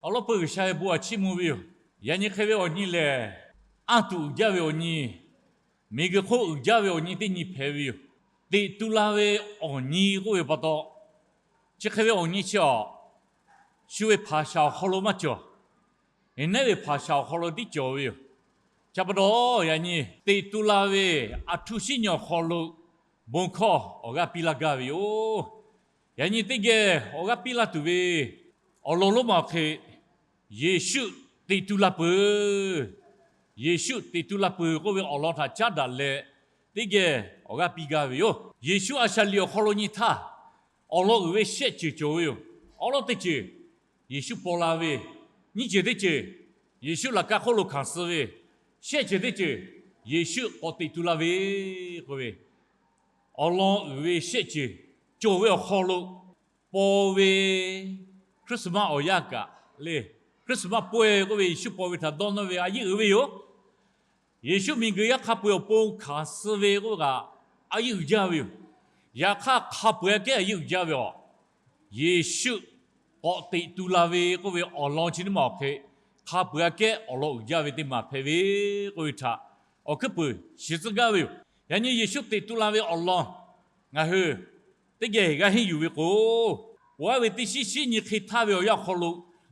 Awˬ lawn peuˬ G'uiˬsha ve bon aꞈ chiˇ mvuh ve yoˬ. Yaꞈ nyi hk'e ve awˬ nyi lehˬ, anˇ tuˬ uiˍ jaˇ ve awˬ nyi, miˬguiˬ hk'oˆ uiˍ jaˇ ve awˬ nyi teˇ nyi hpehꞈ ve yoˬ. Teꞈ tu la ve awˬ nyi k'oˆ ve pa taw, chi hk'e ve awˬ nyi chi awˬ, shu ve hpaˍ shaˍ awˬ hk'aw lo maˇ cawˬ. Eˍneˉ ve hpaˍ shaˍ awˬ hk'aw lo tiˉ cawˬ ve yoˬ. Chi pa taw, yaꞈ nyi teꞈ tu la ve aˬ htoꞈ shinˉ nyi awˬ hk'aw lo bon hkawˇ awˬ g'aˇ piˇ laˇ gaˇ ve yoˬ. Yaꞈ nyi teˇ geh awˬ g'aˇ piˇ laˇ tuˬ ve awˬ lawn lonˉ ma awˬ hk'e, Yeˍsuˆ teꞈ tu la peuˬ, Yeˍsuˆ teꞈ tu la peuˬ k'oˆ ve awˬ lawn htaꞈ caˉ daꞈ leh, teˇ geh awˬ g'aˇ piˇ gaˇ ve yoˬ. Yeˍsuˆ a shaˍ liꞈ awˬ hk'aw lo nyi htaˇ, awˬ lawn uiˍ ve shehˆ ceuˬ cawˬ ve yoˬ. Awˬ lawn teˇ ceuˬ, Yeˍsuˆ paw la ve. Nyiˇ ceuˬ teˇ ceuˬ, Yeˍsuˆ laꞈ ka hk'oˆ lo hkanˍ suh ve. Shehˆ ceuˬ teˇ ceuˬ, Yeˍsuˆ k'awꞈ teꞈ tu la ve k'oˆ ve, awˬ lawn uiˍ ve shehˆ ceuˬ cawˬ ve awˬ hk'aw lo, paw ve Christmas awˬ yanˇ kaꞈ le, Christmas pawehˇ k'oˆ ve Yeˍsuˆ paw ve htaꞈ dawˇ nawˇ ve a yeˇ uiˍ ve yoˬ. Yeˍsuˆ miˬguiˬ yaˇ hk'a peu-eˬ awˬ pon hkanˍ suh ve k'oˆ ve kaꞈ, a yeˇ uiˍ jaˇ ve yoˬ. Yaꞈ hk'aˇ, hk'a peu-eˬ aꞈ kehˉ a yeˇ uiˍ jaˇ ve awˬ, Yeˍsuˆ k'awꞈ teꞈ tu la ve k'oˆ ve awˬ lawn chi teˇ maˬ awˬ hk'e, hk'a peu-eˬ aꞈ kehˉ awˬ lawn uiˍ jaˇ ve teˇ maˬ hpehꞈ ve k'oˆ ve htaꞈ awˬ hkuiˉ puiˍ shiˍ tcuh gaˇ ve yoˬ. Yaꞈ nyi Yeˍsuˆ teꞈ tu la ve awˬ lawn ngaˬ hui teˇ geh g'a henˇ yuˬ ve k'o, ponˬ aˉ ve teˇ shinˉ shinˉ nyi hk'e htaˇ ve awˬ yanˇ awˬ hk'aw lo,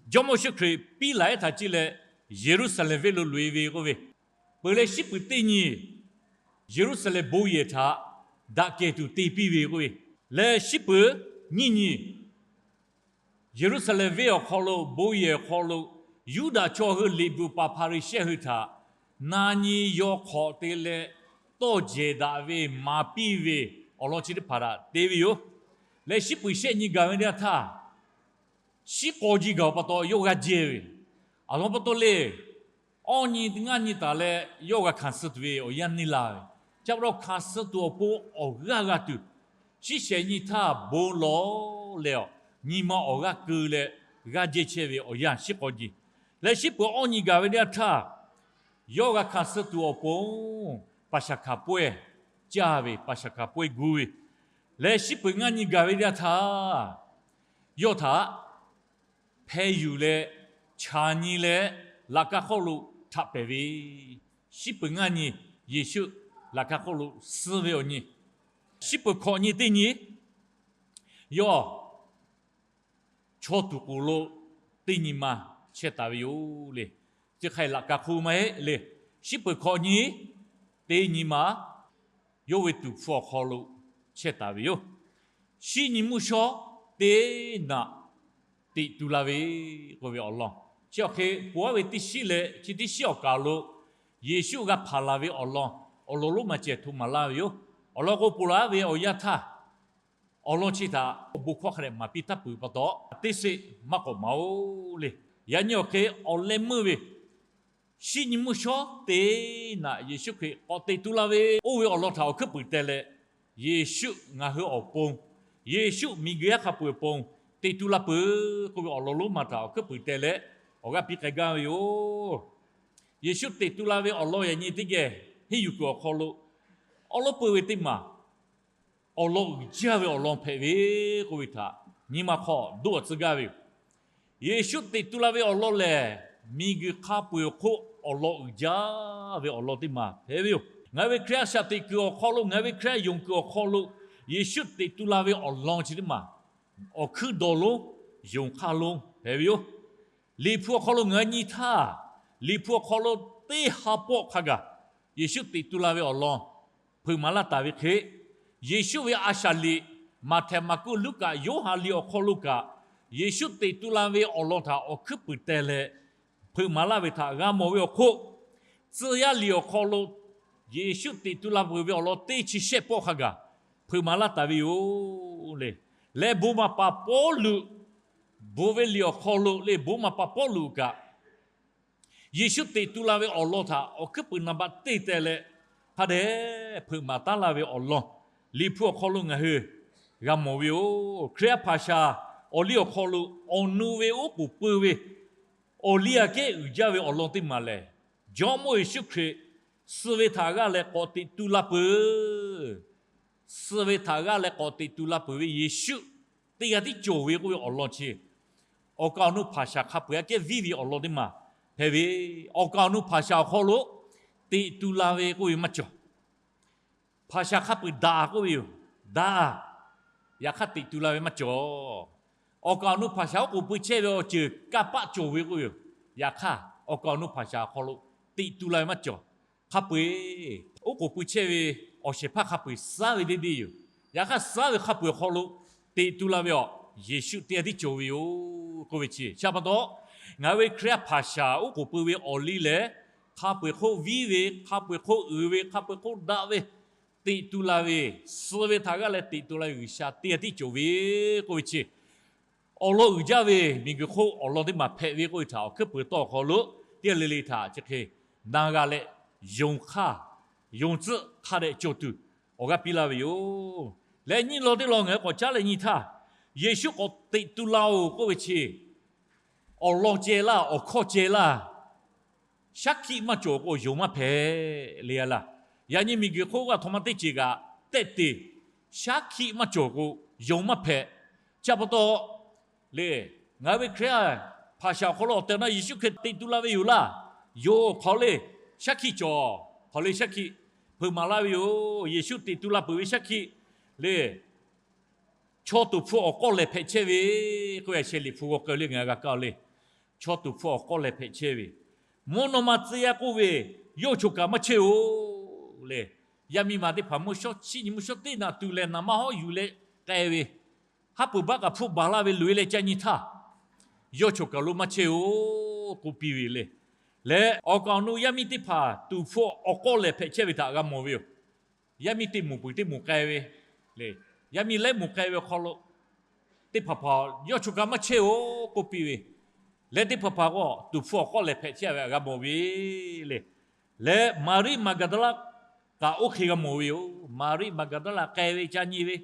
Jawˇmawˇ Yeˍsuˆ Hkriꞈ piˉ laˬ ehˉ htaꞈ ciˇ leh, Yeˍruˆsaˍlehnˍ venˇ lo loꞈ-e ve k'oˆ ve, peuˬ leh shiˉ puiˍ teˇ nyi Yeˍruˆsaˍlehnˍ bon yehˬ htaꞈ daꞈ kehˬ tuˬ te piˇ ve k'oˆ ve, leh shiˉ puiˍ nyiˇ nyi Yeˍruˆsaˍlehnˍ venˇ awˬ hk'aw lo, bon yehˬ awˬ hk'aw lo, Yuˇdaꞈ chaw hui liꞈ bvuhꞈ paˍ Hpaˍriˍsehˇ hui htaꞈ na nyi yaw hk'awꞈ te leh tawˇ jehˬ daꞈ ve maˍ piˇ ve awˬ lawn chi teˇ hpaˍ htaꞈ te ve yoˬ. Leh shiˉ puiˍ shehˆ nyi gaˬ ve teˇ yanˇ htaˇ, shiˉ k'aw ji gaˬ-oˬ pa taw yawˇ g'a jehˇ ve, awˬ lawn pa taw le, awˇ nyi ngaˇ nyi taˍ leh yawˇ g'a hkanˍ suh tuˬ ve awˬ yanˇ neˇ laˇ ve, chi pa taw hkanˍ suh tuˬ awˬ pon awˬ g'aˇ g'a tuˬ, shiˉ shehˍ nyi htaˇ bon lawˬ leh awˬ, nyi ma awˬ g'aˇ keu leh g'aˇ jehˇ chehˇ ve awˬ yanˇ shiˉ k'aw ji. Leh shiˉ puiˍ awˇ nyi gaˬ ve teˇ yanˇ htaˇ, yawˇ g'a hkanˍ suh tuˬ awˬ pon Paˍsaˍhkaˍ pawehˇ caˇ ve, Paˍsaˍhkaˍ pawehˇ gu ve, leh shiˉ puiˍ ngaˇ nyi gaˬ ve teˇ yanˇ htaˇ, yawˇ htaꞈ hpeh yuˬ leh, chaˬ nyi leh, laꞈ ka hk'oˆ lo htaꞈ pehˍ ve, shiˉ puiˍ ngaˇ nyi Yeˍsuˆ laꞈ ka hk'oˆ lo suh ve awˬ nyi, shiˉ puiˍ hkawꞈ nyi teˇ nyi yawˇ chaw tuˬ k'oˍ lo teˇ nyi ma chehˇ taˍ ve yoˬ le. Chi hk'e laꞈ ka hk'oˆ maˇ heˆ le. Shiˉ puiˍ hkawꞈ nyi teˇ nyi ma yawˇ ve tuˍ hpfuh awˬ hk'aw lo chehˇ taˍ ve yoˬ. Shiˉ nyi mvuhˇ shawˉ teˇ naꞈ teꞈ tu la ve k'oˆ ve awˬ lawn, chi awˬ hk'e ponˬ aˉ ve teˇ shinˉ leh chi teˇ shinˉ awˬ kaˍ lo Yeˍsuˆ g'a hpanˍ laˬ ve awˬ lawn, awˬ lawn lonˉ ma ceh htoꞈ maˍ laˇ ve yoˬ. Awˬ lawn k'o, ponˬ laˬ aˉ ve awˬ yanˇ htaˇ, awˬ lawn chi htaꞈ bon hkawˇ hk'a dehꞈ maˍ piˇ taˇ peuˬ pa taw, teˇ sheˆ maˇ k'awꞈ maˍ-oˬ le. Yaꞈ nyi awˬ hk'e awˬ leh meuˇ ve shiˉ nyi mvuhˇ shawˉ teˇ naꞈ Yeˍsuˆ Hkriꞈ k'awꞈ teꞈ tu la ve oˇ ve awˬ lawn htaꞈ awˬ hkuiˉ puiˍ teh leh, Yeˍsuˆ ngaˬ hui awˬ pon, Yeˍsuˆ miˬguiˬ yaˇ hk'a peu-eˬ awˬ pon teꞈ tu la peuˬ k'oˆ ve awˬ lawn lonˉ ma htaꞈ awˬ hkuiˉ puiˍ teh leh awˬ g'aˇ piˇ k'ai gaˇ ve yoˬ. Yeˍsuˆ teꞈ tu la ve awˬ lawn yaꞈ nyi teˇ geh henˇ yuˬ kuiˬ awˬ hk'aw lo, awˉ lawˉ peu ve teˇ maˬ awˬ lawn uiˍ jaˇ ve awˬ lawn hpehꞈ ve k'oˆ ve htaꞈ nyi ma hk'aw doˆ awˬ tcuh gaˇ ve yoˬ. Yeˍsuˆ teꞈ tu la ve awˬ lawn lehˬ, miˬguiˬ hk'a peu-eˬ awˬ hk'oˆ awˬ lawn uiˍ jaˇ ve awˬ lawn teˇ maˬ hpehꞈ ve yoˬ. Ngaˬ hui ve Hkriꞈ a shaꞈ teꞈ kuiˬ awˬ hk'aw lo, ngaˬ hui ve Hkriꞈ a yonˍ kuiˬ awˬ hk'aw lo, Yeˍsuˆ teꞈ tu la ve awˬ lawn chi teˇ maˬ awˬ hkuiˉ dawˬ lonˉ, yonˍ hk'aˇ lonˉ hpehꞈ ve yoˬ. Liꞈ hpu awˬ hk'aw lo ngaˬ hui nyi htaˇ, Liꞈ hpu awˬ hk'aw lo teˇ ha pawˆ hk'a gaˬ Yeˍsuˆ teꞈ tu la ve awˬ lawn hpeuꞈ maˍ laˇ taˍ ve hk'e, Yeˍsuˆ ve a shaꞈ liꞈ Maꞈhtehˍ, Maˍkuˆ, Luˉkaꞈ, Yoˇhanˬ liꞈ awˬ hk'aw lo kaꞈ, Yeˍsuˆ teꞈ tu la ve awˬ lawn htaꞈ awˬ hkuiˉ puiˍ teh leh hpeuꞈ maˍ laˇ ve htaꞈ g'a mawˬ ve awˬ hk'oˆ, Tcuh yaˇ liꞈ awˬ hk'aw lo Yeˍsuˆ teꞈ tu la peuˬ ve awˬ lawn teˇ chi shehˆ pawˆ hk'a gaˬ hpeuꞈ maˍ laˇ taˍ ve yoˬ le. Leh bon maˍ paˍ Pawˇluꞈ bon ve liꞈ awˬ hk'aw lo le, bon maˍ paˍ Pawˇluꞈ kaꞈ Yeˍsuˆ teꞈ tu la ve awˬ lawn htaꞈ awˬ hkuiˉ puiˍ naˍ baꞈ teˇ teh leh hk'a dehꞈ hpeuꞈ maˍ taˉ laˇ ve awˬ lawn, Liꞈ hpu awˬ hk'aw lo ngaˬ hui g'a mawˬ ve yoˬ. Hkriꞈ yaˇ hpaˍ shaˍ awˬ liˇ awˬ hk'aw lo awˬ nu ve oˉ k'oˍ pui ve awˬ liˇ aꞈ kehˉ uiˍ jaˇ ve awˬ lawn teˇ maˬ lehˬ, Jawˇmawˇ Yeˍsuˆ Hkriꞈ suh ve htaꞈ g'aˇ leh k'awꞈ teꞈ tu la peuˬ. Suh ve htaꞈ g'aˇ leh k'awꞈ teꞈ tu la peuˬ ve Yeˍsuˆ teˇ g'aˇ tiˉ cawˬ ve k'oˆ ve awˬ lawn chi awˬ kaˍ awˬ nu hpaˍ shaˍ hk'a peu-eˬ aꞈ kehˉ viˉ ve awˬ lawn teˇ maˬ hpehꞈ ve, awˬ kaˍ awˬ nu hpaˍ shaˍ awˬ hk'aw lo teꞈ tu la ve k'oˆ ve maˇ cawˬ. Hpaˍ shaˍ hk'a peu-eˬ daꞈ k'oˆ ve yoˬ. Daꞈ. Yaꞈ hk'aˇ teꞈ tu la ve maˇ cawˬ. Awˬ kaˍ awˬ nu hpaˍ shaˍ oˉ k'oˍ pui chehˇ ve awˬ ceuˬ kanˇ paˆ cawˬ ve k'oˆ ve yoˬ. Yaꞈ hk'aˇ awˬ kaˍ awˬ nu hpaˍ shaˍ awˬ hk'aw lo teꞈ tu la ve maˇ cawˬ. Hk'a peu-eˬ oˉ k'oˍ pui chehˇ ve awˬ shehˍ hpaˇ hk'a peu-eˬ suhˉ ve deˇ deˇ yoˬ. Yaꞈ hk'aˇ suhˉ ve hk'a peu-eˬ awˬ hk'aw lo teꞈ tu la ve awˬ Yeˍsuˆ teˇ g'aˇ tiˉ cawˬ ve yoˬ k'oˆ ve chi. Chi pa taw, ngaˬ hui ve Hkriꞈ yaˇ hpaˍ shaˍ oˉ k'oˍ pui ve awˬ liˇ lehˬ, hk'a peu-eˬ hk'oˆ viˉ ve, hk'a peu-eˬ hk'oˆ uiˍ ve, hk'a peu-eˬ hk'oˆ daꞈ ve, teꞈ tu la ve, suh ve htaꞈ g'aˇ leh teꞈ tu la ve G'uiˬsha teˇ g'aˇ tiˉ cawˬ ve k'oˆ ve chi. Awˬ lawn uiˍ jaˇ ve miˬguiˬ hk'oˆ awˬ lawn teˇ maˬ hpehꞈ ve k'oˆ ve htaꞈ awˬ hkuiˉ peuˬ tawˇ awˬ hk'aw lo teˇ g'aˇ le le htaꞈ chi hk'e na g'a leh, yonˍ hk'aˇ, yonˍ tcuhˆ hk'a dehꞈ cawˬ tuˬ awˬ g'aˇ piˇ laˇ ve yoˬ. Leh nyiˇ lawn teˇ lawn ngaˬ hui k'awꞈ caˉ leh nyi htaˇ, Yeˍsuˆ k'awꞈ teꞈ tu la-oˬ k'oˆ ve chi, awˬ lawn ceh laˇ, awˬ hkawˇ ceh laˇ, shaˉ hkiˆ maˇ cawˬ k'o yonˍ maˇ hpehꞈ le a laˇ. Yaꞈ nyi miˬguiˬ hk'oˆ g'aˇ htaꞈ ma teˇ ceuˬ kaꞈ tehˆ te shaˉ hkiˆ maˇ cawˬ k'o yonˍ maˇ hpehꞈ. Chi pa taw le, ngaˬ hui ve Hkriꞈ yaˇ hpaˍ shaˍ awˬ hk'aw lo awˬ tehˬ awˬ na Yeˍsuˆ Hkriꞈ teꞈ tu la ve yoˬ laˇ. Yoˬ, hk'aw le shaˉ hkiˆ cawˬ. Hk'aw le shaˉ hkiˆ hpeuꞈ maˍ laˇ ve yoˬ. Yeˍsuˆ teꞈ tu la peuˬ ve shaˉ hkiˆ le, chaw tuˍ hpfuh awˬ k'awˇ lehˬ hpehꞈ chehˇ ve k'oˆ ve a sheh liꞈ hpu g'aw k'ai le ngaˬ g'a kaˇ le. Chaw tuˍ hpfuh awˬ k'awˇ lehˬ hpehꞈ chehˇ ve, mvuhˇ naw ma tcuh yaˇ k'oˆ ve, yawˇ choˬ kaꞈ maˇ chehˇ-oˬ le. Yaˇ miˇ ma teˇ hpaˍ mvuhˇ shawˉ chiˆ nyi mvuhˇ shawˉ teˇ naꞈ tuˬ lehˬ naˍ maˇ hawˉ yuˬ leh k'ai ve, haˉ pui baˆ kaꞈ hpfuhˆ baˬ laˇ ve loꞈ-e leh ca nyi htaˇ, yawˇ choˬ kaˬ lo maˇ chehˇ-oˬ k'oˆ piˇ ve le. Leh awˬ kaˍ awˬ nu yaˇ miˇ teˇ hpaˍ tuˍ hpfuh awˬ k'awˇ lehˬ hpehꞈ chehˇ ve htaꞈ g'a mawˬ ve yoˬ. Yaˇ miˇ teˇ moˍ peuˬ teˇ moˍ k'ai ve le. Yaˇ miˇ laiˉ moˍ k'ai ve awˬ hk'aw lo teˇ hpaˍ hpaˍ yawˇ choˬ kaꞈ maˇ chehˇ-oˬ k'oˆ piˇ ve, leh teˇ hpaˍ hpaˍ k'o tuˍ hpfuh awˬ k'awˇ lehˬ hpehꞈ chehˇ ve htaꞈ g'a mawˬ ve le. Leh Maˍriˆ Maˍgaˍdaˍlaˆ kaꞈ oˇ hk'e g'a mawˬ ve yoˬ. Maˍriˆ Maˍgaˍdaˍlaˆ k'ai ve ca nyi ve,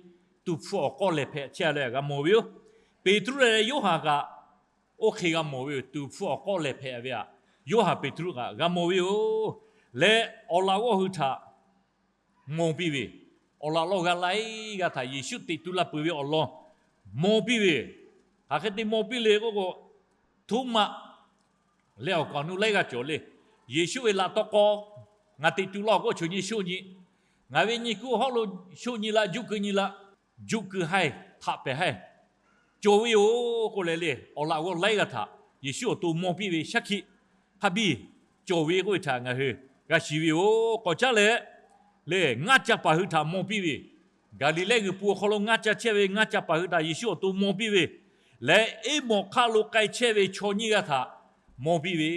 tuˍ hpfuh awˬ k'awˇ lehˬ hpehꞈ chehˇ ve htaꞈ g'a mawˬ ve yoˬ. Peˍtruˆ leh Yoˇhanˬ kaꞈ oˇ hk'e g'a mawˬ ve yoˬ. Tuˍ hpfuh awˬ k'awˇ lehˬ hpehꞈ ve htaꞈ Yoˇhanˬ Peˍtruˆ kaꞈ g'a mawˬ ve yoˬ. Leh awˬ laꞈ g'awˇ hui htaꞈ mawˬ piˇ ve, awˬ laꞈ lawˇ g'a laiˉ g'aˇ htaꞈ Yeˍsuˆ teꞈ tu la peuˬ ve awˬ lawn mawˬ piˇ ve, hk'aˬ hk'e te mawˬ piˇ le k'oˆ k'o, Htoˉmaꞈ leh awˬ kaˍ awˬ nu laiˉ g'aˇ cawˬ le. Yeˍsuˆ ve laꞈ tawˇ k'aw, ngaˬ teꞈ tu la-oˬ k'oˆ, choˬ nyi shoˆ nyi, ngaˬ ve nyi kuˆ hawˉ lo shoˆ nyi la, juˆ keu nyi la, juˆ keu haiˇ, htaꞈ pehˍ haiˇ cawˬ ve yoˬ k'oˆ leh le, awˬ laꞈ g'awˇ laiˉ g'aˇ htaꞈ Yeˍsuˆ awˬ to mawˬ piˇ ve shaˉ hkiˆ hk'a biˇ cawˬ ve k'oˆ ve htaꞈ ngaˬ hui g'a shiˍ ve yoˬ. K'awꞈ caˉ leh le, ngaˇ ca paˍ hui htaꞈ mawˬ piˇ ve, Gaˍliˍlehˇ g'uiˬ pun awˬ hk'aw lo ngaˇ ca chehˇ ve ngaˇ ca paˍ hui htaꞈ Yeˍsuˆ awˬ to mawˬ piˇ ve, leh Eˇmawꞈ hk'aˆ lo k'ai chehˇ ve chaw nyiˇ g'aˇ htaꞈ mawˬ piˇ ve,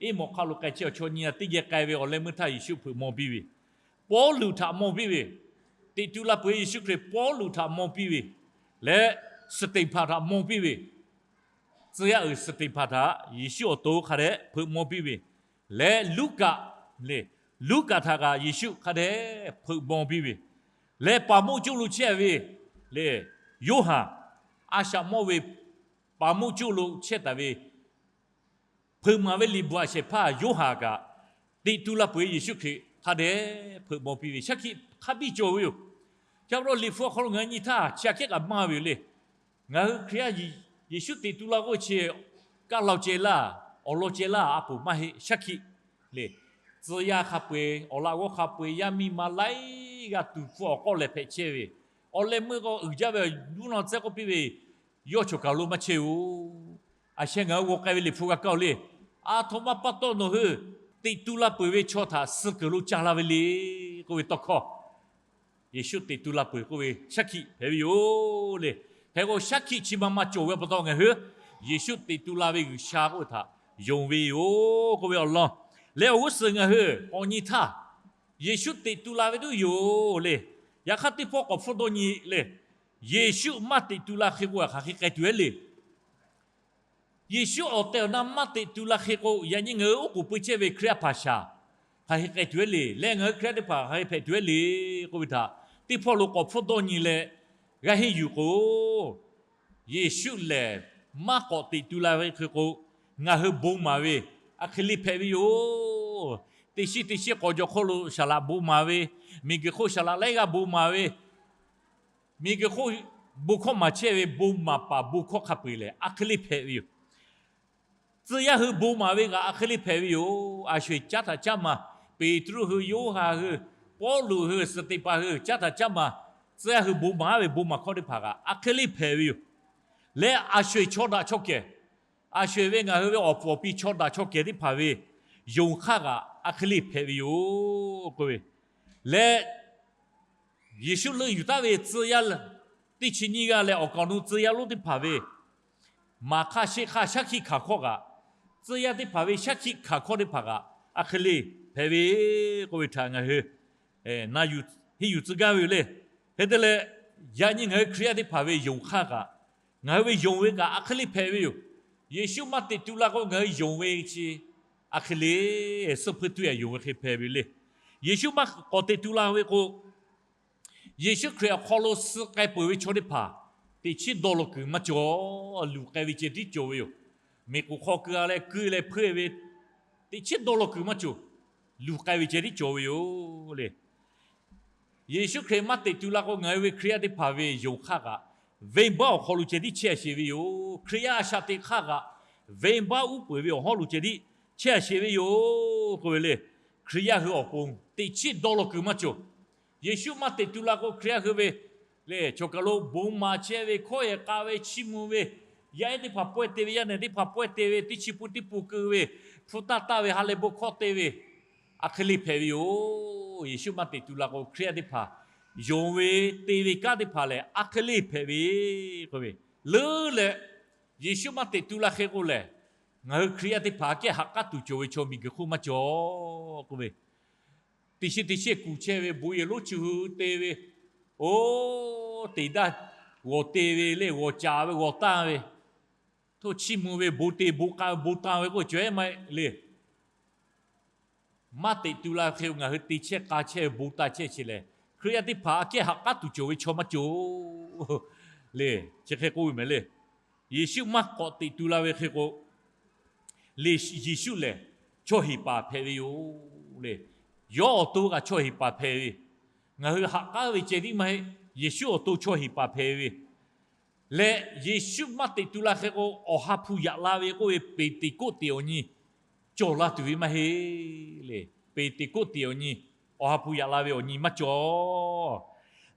Eˇmawꞈ hk'aˆ lo k'ai chehˇ ve chaw nyiˇ g'aˇ teˇ geh k'ai ve awˬ leh meuˇ htaˇ Yeˍsuˆ hpeuꞈ mawˬ piˇ ve, Pawˇluꞈ htaꞈ mawˬ piˇ ve, teꞈ tu la peuˬ ve Yeˍsuˆ Hkriꞈ Pawˇluꞈ htaꞈ mawˬ piˇ ve, leh Steˍhpanˍ htaꞈ mawˬ piˇ ve, tcuh yaˇ uiˍ Steˍhpanˍ htaꞈ Yeˍsuˆ awˬ to hk'a dehꞈ hpeuꞈ mawˬ piˇ ve, leh Luˉkaꞈ le, Luˉkaꞈ htaꞈ kaꞈ Yeˍsuˆ hk'a dehꞈ hpeuꞈ mawˬ piˇ ve, leh paˍ moˆ coˇ lo chehˇ ve le, Yoˇhanˬ, a shaꞈ mawˇ ve paˍ moˆ coˇ lo chehˇ taˍ ve hpeuꞈ maˍ ve liꞈ bvuhꞈ a shehˍ hpaˇ Yoˇhanˬ kaꞈ, teꞈ tu la peuˬ ve Yeˍsuˆ Hkriꞈ hk'a dehꞈ hpeuꞈ mawˬ piˇ ve shaˉ hkiˆ hk'a biˇ cawˬ ve yoˬ. Chi pa taw liꞈ hpu awˬ hk'aw lo ngaˬ hui nyi htaˇ chi aꞈ kehˉ kaꞈ maˇ ve yoˬ le. Ngaˬ hui Hkriꞈ yaˇ Yeˍsuˆ teꞈ tu la k'oˆ ve chi, kaˇ law ceh laˇ, awˬ lawn ceh laˇ, a poˍ maˇ heˆ, shaˉ hkiˆ le. Tcuh yaˇ hk'a peu-eˬ, awˬ laꞈ g'awˇ hk'a peu-eˬ, yaˇ miˇ ma laiˉ g'aˇ tuˍ hpfuh awˬ k'awˇ lehˬ hpehꞈ chehˇ ve, awˬ leh meuˇ k'o uiˍ jaˇ ve, nuˇ naw tcuh k'oˆ piˇ ve, yawˇ choˬ kaˬ lo maˇ chehˇ-oˬ. A sheh ngaˬ hui g'aw k'ai ve liꞈ hpu g'a kaˇ-oˬ le. A htoꞈ ma pa taw nawˬ hui teꞈ tu la peuˬ ve chaw htaꞈ suh kuiˬ lo ca la ve le k'oˆ ve tawˇ hkawˇ, Yeˍsuˆ teꞈ tu la peuˬ k'oˆ ve shaˉ hkiˆ hpehꞈ ve yoˬ le. Hk'e k'o shaˉ hkiˆ chi ma ma cawˬ ve pa taw ngaˬ hui Yeˍsuˆ teꞈ tu la ve G'uiˬsha k'oˆ ve htaꞈ yonˍ ve yoˬ k'oˆ ve awˬ lawn leh awˬ g'uˇ suhˍ ngaˬ hui k'awꞈ nyi htaˇ, Yeˍsuˆ teꞈ tu la ve tuˬ yoˬ le. Yaꞈ hk'aˇ teˇ pawˆ k'awꞈ hpfuhˇ dawˇ nyi le. Yeˍsuˆ maˇ teꞈ tu la hk'e k'o hk'aˬ hk'e k'ai tuˬ ve le. Yeˍsuˆ awˬ tehˬ awˬ na maˇ teꞈ tu la hk'e k'o, yaꞈ nyi ngaˬ hui oˉ k'oˍ pui chehˇ ve Hkriꞈ yaˇ hpaˍ shaˍ hk'aˬ hk'e k'ai tuˬ ve le. Leh ngaˬ hui Hkriꞈ yaˇ teˇ hpaˍ hk'aˬ hk'e hpehꞈ tuˬ ve le k'oˆ ve htaꞈ teˇ hpawˇ lo k'awꞈ hpfuhˇ dawˇ nyi leh g'a henˇ yuˬ k'o, Yeˍsuˆ lehˬ maˇ k'awꞈ teꞈ tu la ve hk'e k'o, ngaˬ hui bon maˍ ve aˬ hk'e le hpehꞈ ve yoˬ. Teˇ shiˉ teˇ shiˉ k'awꞈ jawˬ hk'oˆ lo saˍ laꞈ bon maˍ ve, miˬguiˬ hk'oˆ saˍ laꞈ laiˉ g'aˇ bon maˍ ve, miˬguiˬ hk'oˆ bon hkawˇ maˍ chehˇ ve bon maˍ paˍ bon hkawˇ hk'a peu-eˬ lehˬ, a hk'e le hpehꞈ ve yoˬ. Tcuh yaˇ hui bon maˍ ve kaꞈ a hk'e le hpehꞈ ve yoˬ. A sho-eˬ caˉ htaꞈ caˉ ma, Peˍtruˆ hui, Yoˇhanˬ hui, Pawˇluꞈ hui, Steˍpaˍ hui caˉ htaꞈ caˉ ma, tcuh yaˇ hui bon maˍ ve bon maˍ hkawˇ teˇ hpaˍ kaꞈ a hk'e le hpehꞈ ve yoˬ. Leh a sho-eˬ chaw daꞈ chaw kehˬ, a sho-eˬ ve ngaˬ hui ve awˬ puˍ awˬ pi chaw daꞈ chaw kehˬ teˇ hpaˍ ve yonˍ hk'aˇ kaꞈ a hk'e le hpehꞈ ve yoˬ k'oˆ ve leh, Yeˍsuˆ leuˆ yuˬ taˍ ve tcuh yaˇ teˇ chi nyiˇ g'aˇ leh awˬ kaˍ awˬ nu tcuh yaˇ lonˉ teˇ hpaˍ ve maˍ hk'aˇ sheˆ hk'aˇ shaˉ hkiˆ hkanˍ hkawˇ kaꞈ, tcuh yaˇ teˇ hpaˍ ve shaˉ hkiˆ hkanˍ hkawˇ teˇ hpaˍ kaꞈ a hk'e le hpehꞈ ve k'oˆ ve htaꞈ ngaˬ hui na yuˬ henˇ yuˬ tcuh gaˇ ve yoˬ le. Hk'e te leh, yaꞈ nyi ngaˬ hui Hkriꞈ yaˇ teˇ hpaˍ ve yonˍ hk'aˇ kaꞈ, ngaˬ hui ve yonˍ ve kaꞈ a hk'e le hpehꞈ ve yoˬ. Yeˍsuˆ maˇ teꞈ tu la k'o, ngaˬ hui yonˍ ve chi a hk'e le, suhˆ hpuiˇ tuˇ yaꞈ yonˍ ve hk'e hpehꞈ ve le. Yeˍsuˆ maˇ k'awꞈ teꞈ tu la ve k'o, Yeˍsuˆ Hkriꞈ awˬ hk'aw lo suh k'ai peuˬ ve chaw teˇ hpaˍ teꞈ chiˉ dawˇ law kuiˬ maˇ cawˬ. Luˬ k'ai ve ceh tiˉ cawˬ ve yoˬ. Miˬ k'oˍ hk'aw keu-a leh keu leh hpeuˇ ve teꞈ chiˉ dawˇ law kuiˬ maˇ cawˬ. Luˬ k'ai ve ceh tiˉ cawˬ ve yoˬ le. Yeˍsuˆ Hkriꞈ maˇ teꞈ tu la k'o, ngaˬ hui ve Hkriꞈ yaˇ teˇ hpaˍ ve yonˍ hk'aˇ kaꞈ, venˇbaˆ awˬ hk'aw lo ceh tiˉ chehˇ a sheˍ ve yoˬ. Hkriꞈ yaˇ a shaꞈ teꞈ hk'aˇ kaꞈ, venˇbaˆ uˉ peunˍ ve awˬ hawˉ lo ceh tiˉ chehˇ a sheˍ ve yoˬ k'oˆ ve le. Hkriꞈ yaˇ hui awˬ pon teꞈ chiˉ dawˇ law kuiˬ maˇ cawˬ. Yeˍsuˆ maˇ teꞈ tu la k'o, Hkriꞈ yaˇ hui ve lehˬ, chaw kaˬ lo bon maˍ chehˇ ve, hkawˇ yehˬ k'a ve, chiˇ mvuh ve, yaˇ ehˉ teˇ hpaˍ pawehˇ te ve, yaˇ nehˬ teˇ hpaˍ pawehˇ te ve, teˇ chi pun teˇ pun keu ve, hpu taˇ taˇ ve, ha lehˬ bon hkawˇ te ve, a hk'e le hpehꞈ ve yoˬ. Yeˍsuˆ maˇ teꞈ tu la k'o, Hkriꞈ yaˇ teˇ hpaˍ yonˍ ve, te ve kanˉ teˇ hpaˍ lehˬ a hk'e le hpehꞈ ve k'oˆ ve. Leuˉ leh, Yeˍsuˆ maˇ teꞈ tu la hk'e k'o lehˬ, ngaˬ hui Hkriꞈ yaˇ teˇ hpaˍ aꞈ kehˉ ha k'aˉ tuˬ cawˬ ve chaw miˬ guiˬ hk'oˆ maˇ cawˬ k'oˆ ve. Teˇ shiˉ teˇ shehˆ kuˬ chehˇ ve, bon yehˬ lonˉ chi hui te ve, oˇ, teꞈ daˇ g'awˬ te ve le, g'awˬ caˍ ve, g'awˬ tanˇ ve, htoˇ chiˇ mvuh ve, bon te bon k'a ve, bon tanˇ ve k'oˆ cawehˉ maˇ heˆ le. Maˇ teꞈ tu la hk'e k'o, ngaˬ hui te chehˇ k'a chehˇ ve, bon tanˇ chehˇ chi lehˬ, Hkriꞈ yaˇ teˇ hpaˍ aꞈ kehˉ ha k'aˉ tuˬ cawˬ ve chaw maˇ cawˬ le. Chi hk'e k'oˆ ve mehˍ le. Yeˍsuˆ maˇ k'awꞈ teꞈ tu la ve hk'e k'o, le, Yeˍsuˆ lehˬ chaw heˍ paˍ hpehꞈ ve yoˬ le. Yawˇ awˬ to kaꞈ chaw heˍ paˍ hpehꞈ ve. Ngaˬ hui ha k'aˉ ve ceh tiˉ maˇ heˆ. Yeˍsuˆ awˬ to chaw heˍ paˍ hpehꞈ ve leh, Yeˍsuˆ maˇ teꞈ tu la hk'e k'o, Awˬ ha hpu yaꞈ la ve k'oˆ ve Peˍteˍkoˆteˍ awˬ nyi cawˬ la tuˬ ve maˇ heˆ le. Peˍteˍkoˆteˍ awˬ nyi, Awˬ ha hpu yaꞈ la ve awˬ nyi maˇ cawˬ.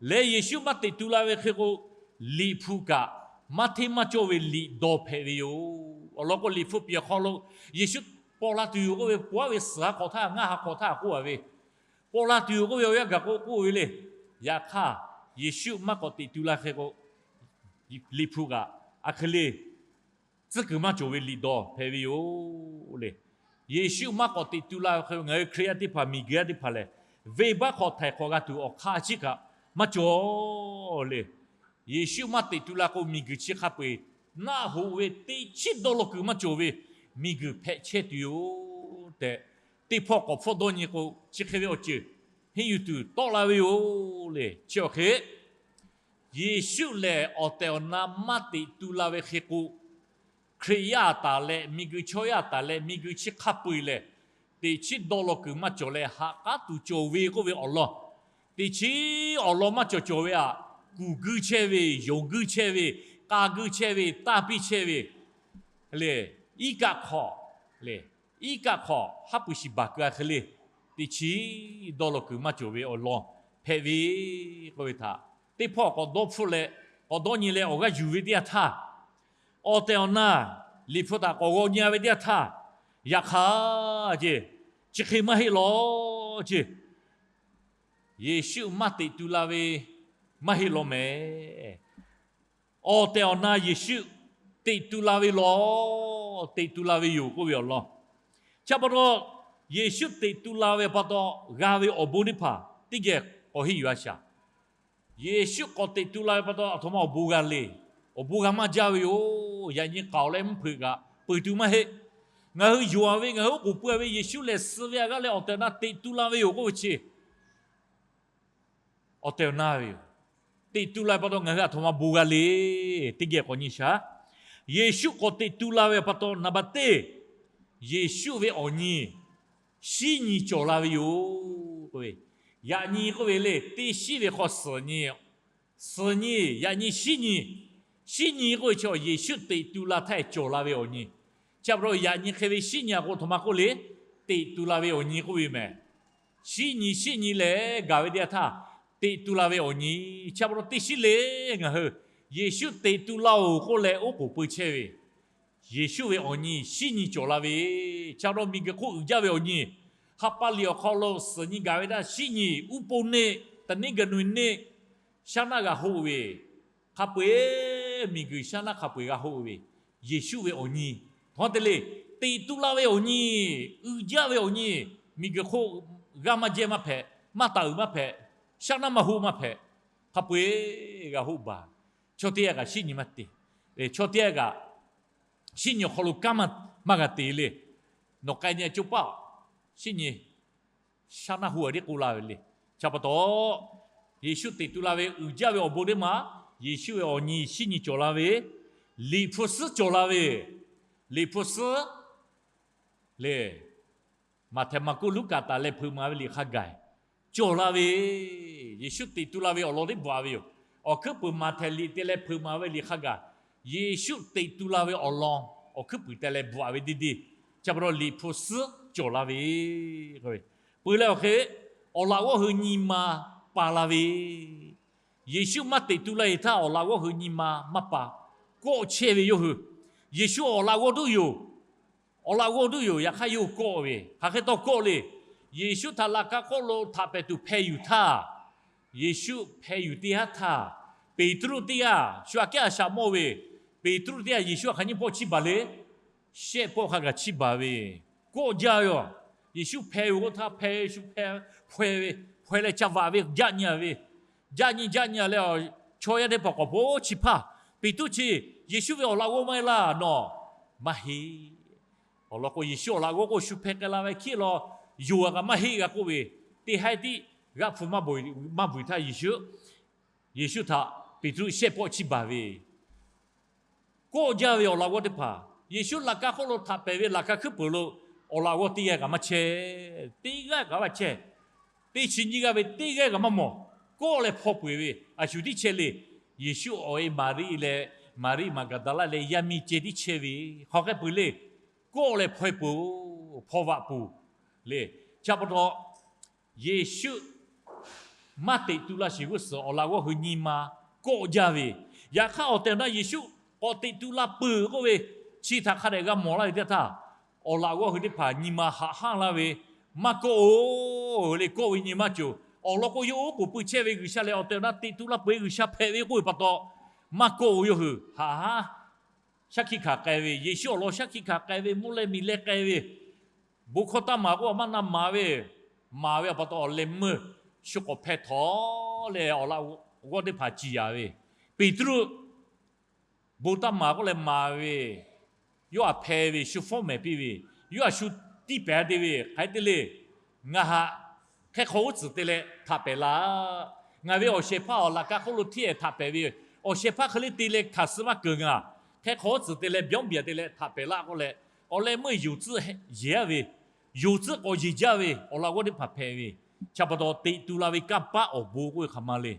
Leh Yeˍsuˆ maˇ teꞈ tu la ve hk'e k'o, Liꞈ hpu kaꞈ maˇ hteˇ maˇ cawˇ ve liꞈ dawˇ hpehꞈ ve yoˬ. Awˬ lawn k'o, Liꞈ hpu piˍ awˬ hk'aw lo Yeˍsuˆ paw la tuˬ yoˬ k'oˆ ve, paw aˉ ve suhˍ ha hk'awꞈ htaˇ, ngaˇ ha hk'awꞈ htaˇ k'oˆ a ve, paw la tuˬ yoˬ k'oˆ ve awˬ yanˇ gaˬ k'o k'oˆ ve le. Yaꞈ hk'aˇ, Yeˍsuˆ maˇ k'awꞈ teꞈ tu la hk'e k'o, Liꞈ hpu kaꞈ a hk'e le tcuhˉ kuiˬ maˇ cawˬ ve liꞈ dawˇ hpehꞈ ve yoˬ le. Yeˍsuˆ maˇ k'awꞈ teꞈ tu la ve hk'e, ngaˬ hui Hkriꞈ yaˇ teˇ hpaˍ, miˬ guiˬ yaˇ teˇ hpaˍ lehˬ, venˇbaˆ hk'awꞈ htaiˍ hk'awꞈ g'a tuˬ awˬ hk'aˇ a ciˉ kaꞈ maˇ cawˬ le. Yeˍsuˆ maˇ teꞈ tu la k'o, miˬ guiˬ chi hk'a peu-eˬ naˆ hoꞈ ve teˇ chiˉ dawˇ law kuiˬ maˇ cawˬ ve miˬ guiˬ hpehꞈ chehˇ tuˬ yoˬ tehꞈ, teˇ hpawˇ k'awꞈ hpfuhˆ dawˇ nyi k'o, chi hk'e ve awˬ ceuˬ henˇ yuˬ tuˬ tawˆ la ve yoˬ le. Chi awˬ hk'e, Yeˍsuˆ lehˬ awˬ tehˬ awˬ na maˇ teꞈ tu la ve hk'e k'o, Hkriꞈ yaˇ taˍ leh, miˬ guiˬ chaw yaˇ taˍ leh, miˬ guiˬ chi hk'a peu-eˬ lehˬ, teˇ chiˉ dawˇ law kuiˬ maˇ cawˬ leh, ha k'aˉ tuˬ cawˬ ve k'oˆ ve awˬ lawn, teˇ chiˉ awˬ lawn maˇ cawˬ cawˬ ve aꞈ, kuˬ guiˇ chehˇ ve, yonˍ guiˇ chehˇ ve, k'a guiˇ chehˇ ve, tanˇ piˇ chehˇ ve le, iˉ kaˆ hk'awꞈ le, iˉ kaˆ hk'awꞈ haˉ pui shiˍ baˬ keu a hk'e le, teˇ chiˉ dawˇ law kuiˬ maˇ cawˬ ve awˬ lawn hpehꞈ ve k'oˆ ve htaꞈ teˇ hpawˇ k'awꞈ dawˇ hpfuhˆ leh, k'awꞈ dawˇ nyi leh awˬ g'aˇ yuˬ ve teˇ yanˇ htaˇ, awˬ tehˬ awˬ na Liꞈ hpu htaꞈ k'awꞈ g'aw nyi ve teˇ yanˇ htaˇ, yaꞈ hk'aˇ ceˇ, chi hk'e maˇ heˆ lawˬ ceˇ, Yeˍsuˆ maˇ teꞈ tu la ve maˇ heˆ lawˬ mehˍ. Awˬ tehˬ awˬ na Yeˍsuˆ teꞈ tu la ve lawˬ, teꞈ tu la ve yoˬ k'oˆ ve awˬ lawn. Chi pa taw, Yeˍsuˆ teꞈ tu la ve pa taw g'a ve awˬ bon teˇ hpaˍ teˇ geh k'awꞈ henˇ yuˬ a shaˍ. Yeˍsuˆ k'awꞈ teꞈ tu la ve pa taw, aˬ htoꞈ ma awˬ bon g'a le. Awˬ bon g'a maˇ jaˇ ve yoˬ. Yaꞈ nyi k'aoˍ leh mvuhˇ hpeuꞈ kaꞈ peuˬ tuˬ maˇ heˆ. Ngaˬ hui yonˍ a ve, ngaˬ hui oˉ k'oˍ pui a ve Yeˍsuˆ lehˬ, suh ve a g'aˇ leh awˬ tehˬ awˬ na teꞈ tu la ve yoˬ k'oˆ ve chi awˬ tehˬ awˬ na ve yoˬ. Teꞈ tu la ve pa taw ngaˬ hui aˬ htoꞈ ma bon g'a le. Teˇ geh k'awꞈ nyi shaˍ. Yeˍsuˆ k'awꞈ teꞈ tu la ve pa taw, naˍ baˬ teˇ, Yeˍsuˆ ve awˬ nyi shinˉ nyi cawˬ la ve yoˬ k'oˆ ve. Yaꞈ nyi k'oˆ ve le, teˇ shinˉ ve hk'aw suhˍ nyi, Suhˍ nyi, yaꞈ nyi shiˉ nyi. Shiˉ nyi k'oˆ ve chi Yeˍsuˆ teꞈ tu la htaˇ cawˬ la ve awˬ nyi. Chi pa taw yaꞈ nyi hk'e ve shiˉ nyi a k'o, htoꞈ ma k'oˆ le, teꞈ tu la ve awˬ nyi k'oˆ ve mehˬ. Shiˉ nyi, shiˉ nyi lehˬ gaˬ ve teˇ yanˇ htaˇ, teꞈ tu la ve awˬ nyi. Chi pa taw teˇ shiˉ le, ngaˬ hui Yeˍsuˆ teꞈ tu la-oˬ k'oˆ leh oˉ k'oˍ pui chehˇ ve Yeˍsuˆ ve awˬ nyi shiˉ nyi cawˬ la ve, chi pa taw miˬguiˬ hk'oˆ uiˍ jaˇ ve awˬ nyi. Ha pa liꞈ awˬ hk'aw lo suhˍ nyi gaˬ ve htaˇ shiˉ nyi, uˉ peunˍ neˆ, taˍ neˉ gaˬ nu neˆ, shaˉ naˆ g'a hoˆ ve, hk'a peu-eˬ miˬguiˬ shaˉ naˆ hk'a peu-eˬ g'a hoˆ ve, Yeˍsuˆ ve awˬ nyi. Hk'aw te le, teꞈ tu la ve awˬ nyi, uiˍ jaˇ ve awˬ nyi, miˬguiˬ hk'oˆ g'aˇ maˇ jehˇ maˇ hpehꞈ, maˇ taˍ uiˍ maˇ hpehꞈ, shaˉ naˆ maˇ hoˆ maˇ hpehꞈ, hk'a peu-eˬ g'a hoˆ baˬ. Chaw teˇ g'aˇ kaꞈ shiˉ nyi maˇ te. Chaw teˇ g'aˇ kaꞈ shiˉ nyi awˬ hk'aw lo kanˉ maˇ g'a te le. Nawˬ k'ai nyi co paˆ, shiˉ nyi shaˉ naˆ hoˆ a tiˉ k'oˆ laˇ ve le. Chi pa taw, Yeˍsuˆ teꞈ tu la ve uiˍ jaˇ ve awˬ bon teˇ ma, Yeˍsuˆ ve awˬ nyi shiˉ nyi cawˬ la ve, Liꞈ hpu suhˉ cawˬ la ve, Liꞈ hpu suhˉ le, Maꞈhtehˍ, Maˍkuˆ, Luˉkaꞈ taˍ leh hpeuꞈ maˍ ve liꞈ hk'a gaˬ cawˬ la ve, Yeˍsuˆ teꞈ tu la ve awˬ lawn teˇ bvuhꞈ a ve yoˬ. Awˬ hkuiˉ puiˍ Maꞈhtehˍ liꞈ te leh hpeuꞈ maˍ ve liꞈ hk'a gaˬ, Yeˍsuˆ teꞈ tu la ve awˬ lawn awˬ hkuiˉ puiˍ te leh bvuhꞈ a ve deˇ deˇ. Chi pa taw Liꞈ hpu suhˉ cawˬ la ve, peuˬ leh awˬ hk'e awˬ laꞈ g'awˇ hui nyi ma pa la ve, Yeˍsuˆ maˇ teꞈ tu la-e htaˇ awˬ laꞈ g'awˇ hui nyi ma maˇ pa, kawˆ chehˇ ve yawˇ hui. Yeˍsuˆ awˬ laꞈ g'awˇ tuˉ yoˬ. Awˬ laꞈ g'awˇ tuˉ yoˬ. Yaꞈ hk'aˇ yawˇ hui kawˆ ve, hk'aˬ hk'e taw kawˆ le. Yeˍsuˆ htaꞈ laꞈ ka hk'oˆ lo htaꞈ pehˍ tuˬ hpeh yuˬ htaˇ, Yeˍsuˆ hpeh yuˬ teˇ haˉ htaˇ, Peˍtruˆ teˇ g'aˇ shu aꞈ kehˉ a shaꞈ mawˇ ve, Peˍtruˆ teˇ g'aˇ Yeˍsuˆ htaꞈ hk'aˬ nyi pawˆ chiˇ baˬ le. Shehˆ pawˆ hk'a gaˬ chiˇ baˬ ve, kawˆ jaˇ ve yoˬ. Yeˍsuˆ hpeh ve k'o htaˇ hpeh shu hpeh, hpaweh ve, hpaweh leh ca vaꞈ ve, jaˆ nyi a ve, jaˆ nyi jaˆ nyi a leh, chaw yaˇ teˇ hpaˍ k'awꞈ po chi hpaˇ, Peˍtruˆ chi Yeˍsuˆ ve awˬ laꞈ g'awˇ maˇ heˆ laˇ nawˬ, maˇ heˆ. Awˬ lawn k'o Yeˍsuˆ awˬ laꞈ g'awˇ k'o shu hpeh k'ai la ve hkiˉ law, yonˍ a kaꞈ maˇ heˆ g'a k'oˆ ve, teˇ haiˉ tiˉ g'aˆ hpu maˇ bvuhˬ htaˇ Yeˍsuˆ, Yeˍsuˆ htaꞈ Peˍtruˆ shehˆ pawˆ chiˇ baˬ ve, kawˆ jaˇ ve awˬ laꞈ g'awˇ teˇ hpaˍ Yeˍsuˆ laꞈ ka hk'oˆ lo htaꞈ pehˍ ve laꞈ ka hkuiˉ peuˍ lo awˬ laꞈ g'awˇ teˇ g'aˇ kaꞈ maˇ chehˇ. Teˇ g'aˇ kaꞈ maˇ chehˇ. Teˇ chi nyiˇ g'aˇ ve teˇ g'aˇ kaꞈ maˇ mawˬ. Kawˆ leh hpaw peuˬ ve, a shu tiˉ chehˇ le. Yeˍsuˆ awˬ e Maˍriˆ leh, Maˍriˆ Maˍgaˍdaˍlaˆ leh yaˇ miˇ ceh tiˉ chehˇ ve, hk'aˬ hk'e peuˬ le. Kawˆ leh hpaw peuˬ, hpaw vaꞈ peuˬ le. Chi pa taw Yeˍsuˆ maˇ teꞈ tu la sheˍ g'uˇ suhˍ awˬ laꞈ g'awˇ hui nyi ma kawˆ jaˇ ve. Yaꞈ hk'aˇ awˬ tehˬ awˬ na Yeˍsuˆ k'awꞈ teꞈ tu la peuˬ k'oˆ ve, chi htaꞈ hk'a dehꞈ g'a mawˬ laˇ ve teˇ htaˇ, awˬ laꞈ g'awˇ hui teˇ hpaˍ nyi ma haꞈ hanˇ laˇ ve, maˇ kawˆ-oˬ le, kawˆ ve nyi maˇ cawˬ. Awˬ lawn k'o yawˇ oˉ k'oˍ pui chehˇ ve G'uiˬsha lehˬ awˬ tehˬ awˬ na teꞈ tu la peuˬ G'uiˬsha hpehꞈ ve k'oˆ ve pa taw, maˇ kawˆ-oˬ. Yawˇ hui haꞈ hanˇ shaˉ hkiˆ hkanˍ k'ai ve, Yeˍsuˆ awˬ lawn shaˉ hkiˆ hkanˍ k'ai ve, mvuhˇ leh miˬ leh k'ai ve, bon hkawˇ taˇ maˍ k'oˆ a maˇ na maˍ ve, maˍ ve awˬ pa taw awˬ leh meuˇ shu k'awꞈ hpeh htawꞈ leh awˬ laꞈ g'awˇ teˇ hpaˍ ciˍ yanˍ ve, Peˍtruˆ bon taˇ maˍ k'oˆ leh maˍ ve, yawˇ htaꞈ hpeh ve, shu fawˉ mehˍ piˇ ve, yawˇ htaꞈ shu tiˇ pehˍ te ve, hk'aˬ hk'e te le. Ngaˬ htaꞈ hk'e hk'aw uˉ tcuhˍ te leh htaꞈ pehˍ laˇ. Ngaˬ ve awˬ shehˍ hpaˇ awˬ laꞈ ka hk'oˆ lo hteˇ ehˍ htaꞈ pehˍ ve, awˬ shehˍ hpaˇ hk'e le te leh hkanˍ suh maˇ keunˍ ngaˬ. Hk'e hk'aw uˉ tcuhˍ te leh byawˇ biˬ te leh htaꞈ pehˍ laˇ k'oˆ leh, awˬ leh meuˇ yonˍ tcuhˆ yehˬ a ve, yonˍ tcuhˆ k'awꞈ yeˬ jaˇ ve awˬ laꞈ g'awˇ teˇ hpaˍ hpehꞈ ve, chi pa taw teꞈ tu la ve kanˇ paˆ awˬ bon k'oˆ ve hk'aˬ ma le.